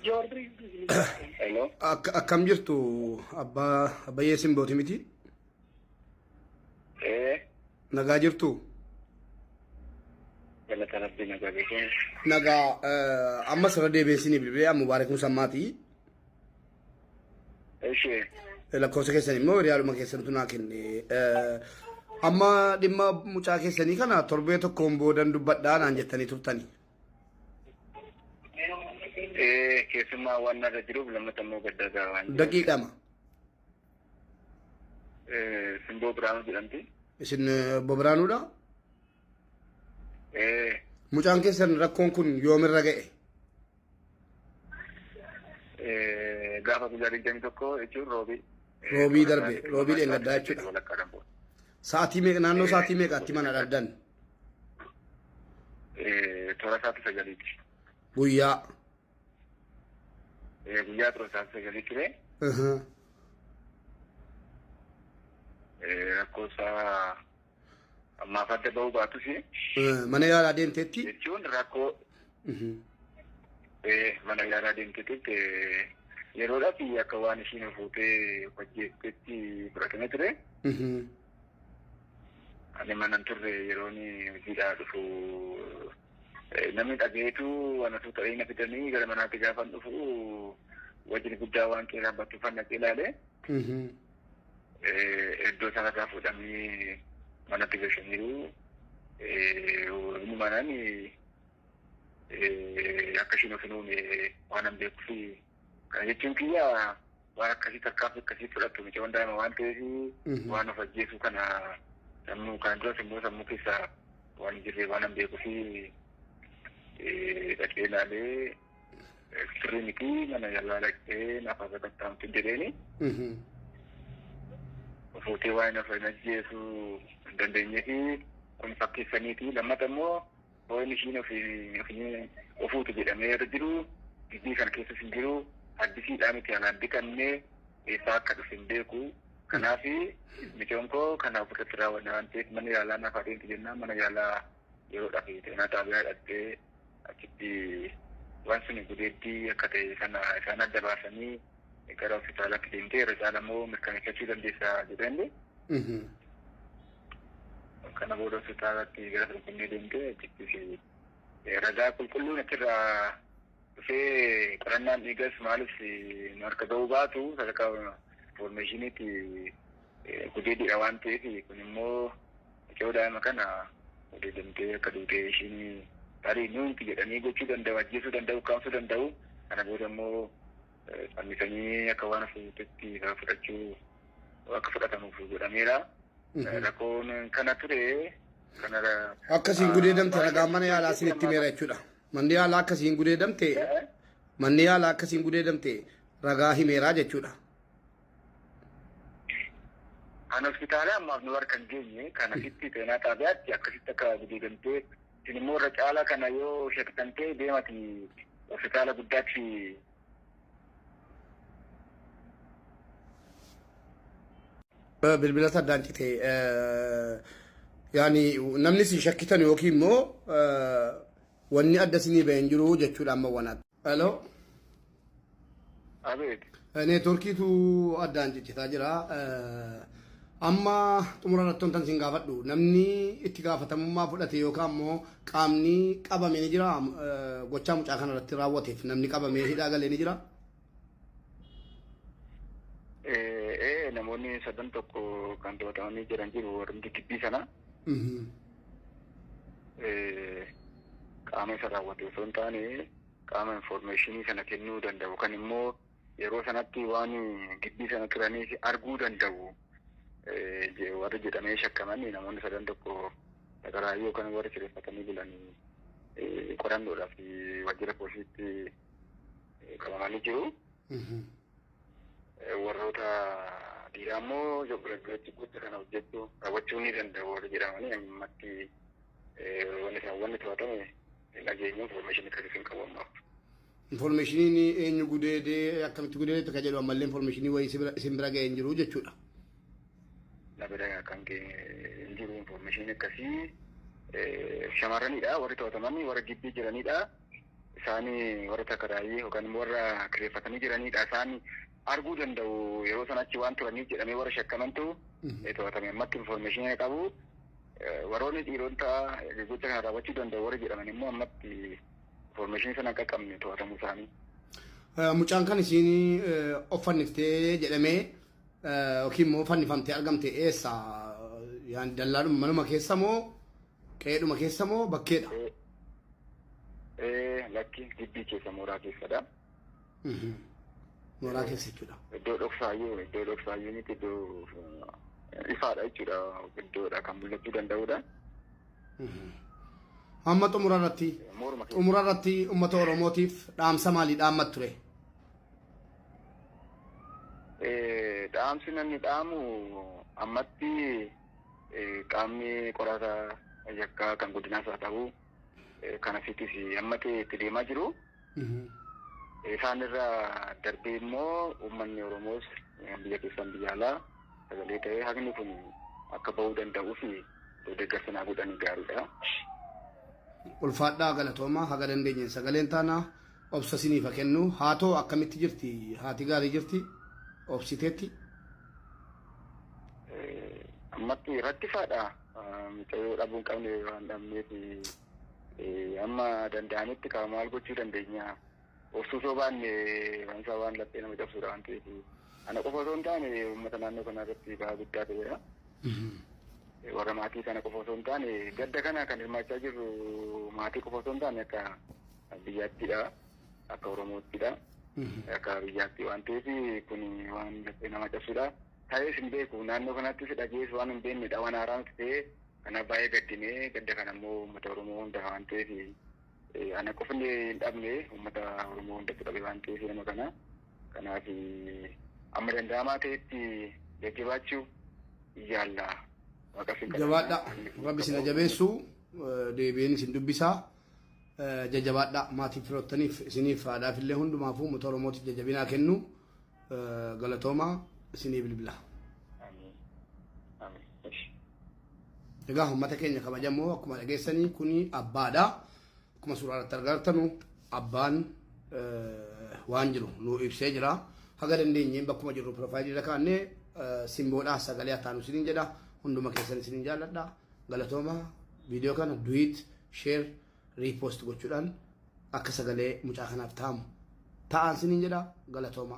Hello. Akkam jirtu abbaa Abbayyee Simbooti miti? Ee, Nagaa jirtu? Galata Rabbii, nagaa beekuun. Nagaa. Ammas irra deebi'ee isinii bilbilee amma Mubaarak Musammaati. Ishee. Lakkoofsa keessan immoo hiriyaaluma keessantu naa kenne. Amma dhimma mucaa keessanii kana torbee tokkoon boodan dubbadhaa naan jettanii turtani. Ee, keessumaa waan narra jiruuf, lammata immoo gadda gahaa waan jiruuf. Daqiiqama. Ee, Simboo Biraanuu jedhamti. Isin obbo Biraanuudha? Ee. Mucaan keessan rakkoon kun yoomirra ga'e? Ee, gaafa guyyaa 21 jechuun roobii. Roobii darbe, roobii dheengaddaa jechuudha. Walakkaadhaan booda. Sa'aatii meeqa, naannoo sa'aatii meeqaatti mana dhabdan? Ee, toora sa'aatii 9ti. Guyyaa. Ee, guyyaa toora sa'aatii 9 ture. Ee, rakkoo isaa ammaaf adda ba'uu baatus. Mana yaalaa deemteetti? Jechuun rakkoo mana yaalaa deemteetti yeroodhaaf akka waan ishiin fuutee hojjettetti fudhatame ture. Ani mana hin turre, yeroon hojiidhaa dhufu namni dhageetu anatu ta'ee na fidanii gara manaatti gaafan dhufu wajjin guddaa waan qeeraan battuufan dhaqee ilaale. Iddoo sanarraa fuudhamee manatti gashaniiru. Inni manaan akka ishiin of hin uume waan an beekuuf, kana jechuun kiyya waan akkasii tarkaanfii akkasii fudhattu mucaan daa'ima waan ta'eef, waan of ajjeesuu kana sammuu kan duras immoo sammuu keessaa waan hin jirre waan an beekuuf dhaqee ilaalee sirrii miti, mana yaalaa dhaqee naaf sakattaa'amtu jedheeni. Fuutee waan of hin ajjeesuu hin dandeenyee fi kun fakkeessaniiti. Lammata immoo ho'in ishiin ofii ofuutu jedhamee irra jiru gibbii kana keessas hin jiru, addisiidhaa miti, alaan bitamne, eessaa akka dhufe hin beeku. Kanaaf mucaan koo kana ofirratti raawwanna waan ta'eef mana yaalaa naaf adeemtu jennaan mana yaalaa yeroodhaaf xeenaa xaabiyaa dhaqxee achitti waan sun gudeeddii akka ta'e sana isaan adda baasanii gara hospitaalaatti deemtee irra caala immoo mirkaneeffachuu dandeessa jedhanii. Kana booda hospitaalatti gara Finfinnee deemtee achittis ragaa qulqulluun achirraa dhufee, qorannaan dhiigas maalis nu harka ga'uu baatu, sadarkaa informationiitti gudeeddiidha waan ta'eef, kun immoo mucaa daa'ima kana gudeedamtee akka duutee ishiin tarii nuunti jedhanii gochuu danda'u, ajjeesuu danda'u, kaasuu danda'u. Kana booda immoo fannisanii akka waan fuutetti fudhachuu akka fudhatamuuf godhameera. Rakkoon kana ture. Kana Akkasiin gudeedamte ragaan mana yaalaa isinitti himeera jechuudha. Manni yaalaa akkasiin gudeedamte, manni yaalaa akkasiin gudeedamte ragaa himeeraa jechuudha. Kan hospitaala ammaaf nu harka hin geenye, kan asitti xeenaa xaabiyaatti akkasitti akka gudeedamtee, isin immoo irra caalaa kana yoo shakkitantee deemati hospitaala guddaatti. Bilbila saddaan cite. Yaani namni isin shakkitan yookiin immoo wanni adda isinii baheen jiru jechuudha amma wanaatti. Hello. Abeet. Neetworkiitu addaan ciccitaa jira. Amma xumura irratti wantan isin gaafadhu, namni itti gaafatamummaa fudhate yookaan immoo qaamni qabame ni jira? Gochaa mucaa kana irratti raawwateef namni qabamee hidhaa galee ni jira? Ee, namoonni sadan tokko kan to'atamanii jiran jiru, warri gibbii sana. Qaama isa raawwate osoo hin taane qaama informationii sana kennuu danda'u, kan immoo yeroo sanatti waan gibbii sana turanii arguu danda'u warri jedhamee shakkaman, namoonni sadan tokko sakaraayyuu kan warri kireeffatanii bulan qorannoodhaaf waajjira poolisiitti qabamanii jiru. Warroota dhiiraa immoo gocha kana hojjechuu raawwachuu ni danda'u warri jedhamanii ammatti wanni isaan wanni to'atame hin dhageenyu, information akkasii hin qabu ammaaf. Informationiin eenyu gudeedee, akkamitti gudeedee kan jedhu ammallee informationii wayii isin bira ga'ee hin jiru jechuudha. Na bira kan ga'e hin jiru information akkasii. Shamarranidha warri to'ataman, warra gibbii jiranidha. Isaanii warra takaraayii yookaan warra kireeffatanii jiranidha. Isaan arguu danda'u yeroo sanatti waan turaniif jedhamee warra shakkamantu to'atame. Ammatti information qabu. Warroonni dhiirota gocha kana raawwachuu danda'u warra jedhaman immoo ammatti information sana akka qabne to'atamuu isaanii. Mucaan kan isiin of fanniftee jedhamee yookiin immoo fannifamtee argamte eessa? Yaan dallaadhuma manuma keessa moo qe'eedhuma keessa moo bakkeedha? Lakki, gibbii keessa, mooraa keessadha. Mooraa keessa jechuudha. Iddoo dhoksaayyuu miti, iddoo ifaadha jechuudha. Iddoodha kan mul'achuu danda'udha. Amma xumura irratti xumura irratti uummata Oromootiif dhaamsa maalii dhaammat ture? Dhaamsi namni dhaamu ammatti qaamni qorata yakkaa kan godinaas haa ta'u kan asiittis amma ta'e itti deemaa jiru. Isaan irra darbee immoo uummanni Oromoos biyya keessan biyya alaa sagalee ta'ee haqni kun akka bahuu danda'uu fi deeggarsa naa godhanii gaariidha. Ulfaadhaa, galatoomaa. Haga dandeenye sagaleen taana, obsa siniif haa kennu. Haatoo akkamitti jirti? Haati gaarii jirti? Obsiteetti? Ammatti rakkisaadha. Mucayyoo dhabuu hin qabne waan dhabneef amma danda'anitti kaa maal gochuu dandeenya. Obsuu soo baanne waan isaa waan laphee nama cabsuudha waan ta'eef ana qofa osoo hin taane uummata naannoo kanaa irratti ba'aa guddaa ta'eera. Warra maatii kana qofa osoo hin taane, gadda kana kan hirmaachaa jirru maatii qofa osoo hin taane akka biyyaattidha. Akka Oromoottidha. Akka biyyaatti waan ta'eef kun waan laphee nama cabsuudha. Ta'ees hin beeku, naannoo kanattis dhagees waan hin beeknedha, waan haaraan ta'ee kanaaf baay'ee gaddinee, gadda kana immoo uummata Oromoo hunda waan ta'eef ana qofni hin dhabne, uummata Oromoo hundatti dhabe waan ta'eef nama kana. Kanaaf amma danda'amaa ta'etti jajjabaachuu yaalla. Jabaadha. Rabbi isin jabeessu, deebiin isin dubbisaa. Jajjabaadha, maatii firoottaniif, isiniif, haadhaaf illee, hundumaafuu uummata Oromootiif jajjabinaa kennu. Galatooma, isinii bilbila. Egaa uummata keenya kabajamoo, akkuma dhageessanii kuni abbaadha. Akkuma suuraa irratti argartanu abbaan waan jiru nu ibsee jira. Haga dandeenyeen bakkuma jirru profile irra kaa'annee simboodhaa sagalee haa taanu isiniin jedha. Hunduma keessan isiniin jaalladha. Galatooma, viidiyoo kana duet, share, repost gochuudhaan akka sagalee mucaa kanaaf ta'amu ta'aan isiniin jedha. Galatooma.